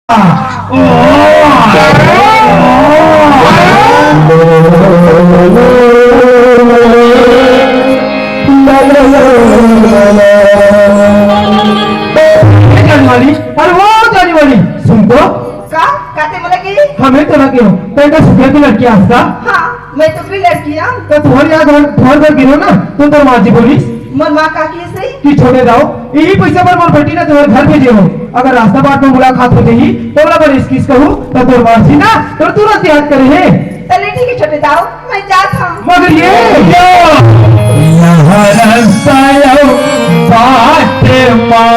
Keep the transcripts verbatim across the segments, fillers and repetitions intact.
ओ, ए जाने वाली, अरे वो जाने वाली, सुन तो। का? काते मोला के? हमें तो लगे हो, तेरे का सुखिया की लड़की आस्था। हाँ, मैं तो भी लड़की हूँ। तो तुम्हारे यहाँ घर, घर पर गिरो ना, तो तोर माँ जी बोलिस। मोर माँ का की सही? कि छोटे दाऊ, यही पैसा पर मोर बेटी ने तुम्हारे घर भेजे हो। अगर रास्ता बाट में मुलाकात हो जाही, तो ओला बड़े किस कहू, तो तोर माँ जी ना, तो तुरंत याद करे है। चले ठीक है छोटे दाऊ, मैं जात हूँ। मगर ये, ये यहाँ रास्ता यो बाट माँ,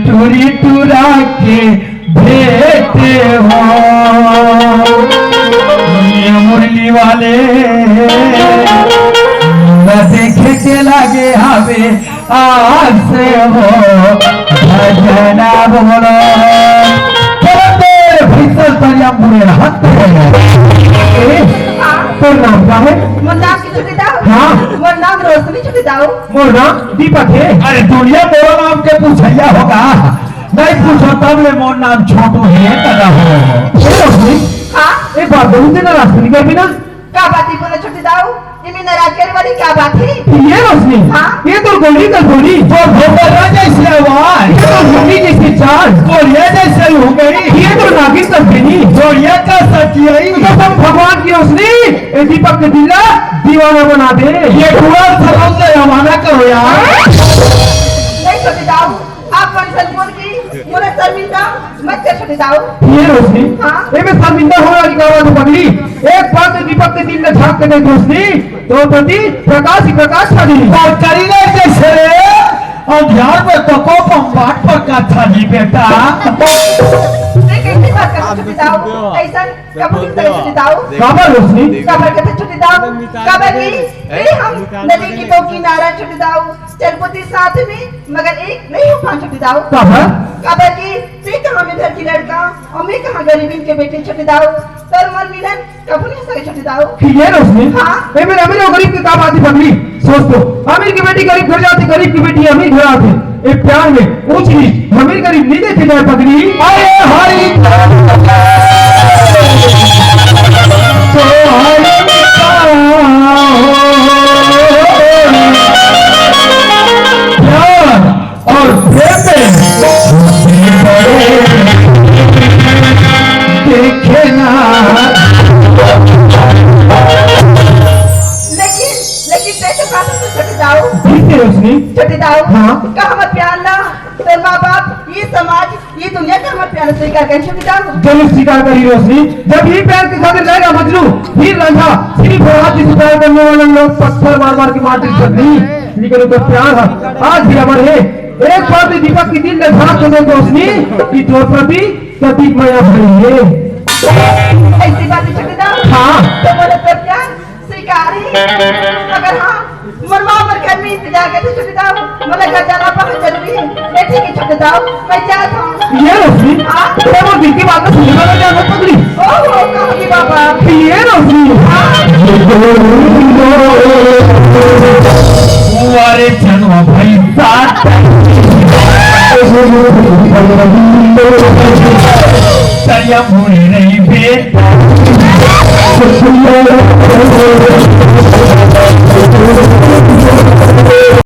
टूरी टूरा के भेंट हो। ये मुरली वाले न देखे के लागे हवे आस हो, भजना बोलो। चलो तेरे भीतर तरिया मुरे हाथ ए, तोर नाम का है? मोर नाम की छुट्टी दाऊ। हाँ। मोर नाम रोशनी छुट्टी दाऊ। मोर नाम दीपक है। अरे दुनिया मोर नाम के पूछैया होगा। नहीं पूछो तब ले मोर नाम छोटू है, दादा हो। ए रोशनी, हाँ? एक बात बोलूं, तेरा रास्ता निकल भी ना। का बात ही बोला छोटे दाऊ? ये मैं नाराज करे वाली का बात है? ये रोशनी, हाँ? ये तो गोली का गोली। तो भोपरा जैसे आवाज। ये तो गोली जैसे चाल। गोलियां जैसे हो गई। ये तो नागिन का बेनी। गोलियां का सचियाई। तो सब भगवान की रोशनी, ए दीपक के दिल ला दीवाना बना दे। ये पूरा सरम से रवाना करो यार। नहीं छोटे दाऊ, आप कौन सन बोल की? मोला शर्मिंदा मत कर छोटे दाऊ। ये रोशनी, हाँ? ए मैं शर्मिंदा होने वाली का बात पकड़ी। एक बार तो दीपक के दिल में झांक के देख रोशनी, तो प्रति प्रकाश ही प्रकाश छा जाही। और करी नहीं जैसे रे, अंधियार में तो को बम्बाट पर का छा जी बेटा। ये कैसी बात कर छोटे दाऊ? ऐसा कब नहीं करे छोटे दाऊ? काबर रोशनी? काबर कहते छोटे दाऊ? काबर की? ए, हम नदी की दो किनारा छोटे दाऊ, चरपति साथ में, मगर एक नहीं हो पान छोटे दाऊ। काबर? काबर की? तू कहाँ में घर की लड़का और मैं कहाँ गरीबी के बेटी छोटे दाऊ। तोर मोर मिलन कबू नहीं सके छोटे दाऊ। ये रोशनी? हाँ? ए मेरे अमीर और गरीब के का बात ही पकड़ी? सोच तो, अमीर की बेटी गरीब घर जाती, गरीब की बेटी अमीर घर आती। ए प्यार में ऊंच नीच, अमीर गरीब नहीं देखे जाए पगली। अरे हरी तो हरी का हो। प्यार और प्रेम में देखे ना। लेकिन, लेकिन तेरे से बात तो छोटे दाऊ। ठीक है रोशनी। छोटे दाऊ। हाँ। का हमर प्यार ला तोर माँ बाप, ये समाज, ये दुनिया का हमर प्यार स्वीकार करे छोटे दाऊ। जरूर स्वीकार करी रोशनी। जब ये प्यार के खातिर लैला मजनू, हीर रांझा, सिर्फ हाथ से प्यार करने वाले लोग पत्थर मार मार के मार दी छतनी, लेकिन उनका प्यार है, आज भी अमर है। एक बार भी दीपक की दिल में झांक के देख रोशनी कि तोर प्रति कति मया भरी है। ऐसी बात है छोटे दाऊ। हाँ। तो बोले तो क्या? स्वीकार ही। मगर हाँ, मोर माँ मोर घर में इंतजार करथे छोटे दाऊ। मोला घर जाना बहुत जरूरी है। मैं ठीक है छोटे दाऊ, मैं जात हूँ। ये रोशनी, हाँ? तेरा वो दिल की बात तो सुनने वाला क्या है पगली? ओहो, कहोगी बाबा। ये रोशनी। हाँ। अरे जन्म भाई साथ। चलिया मुड़े नहीं बे।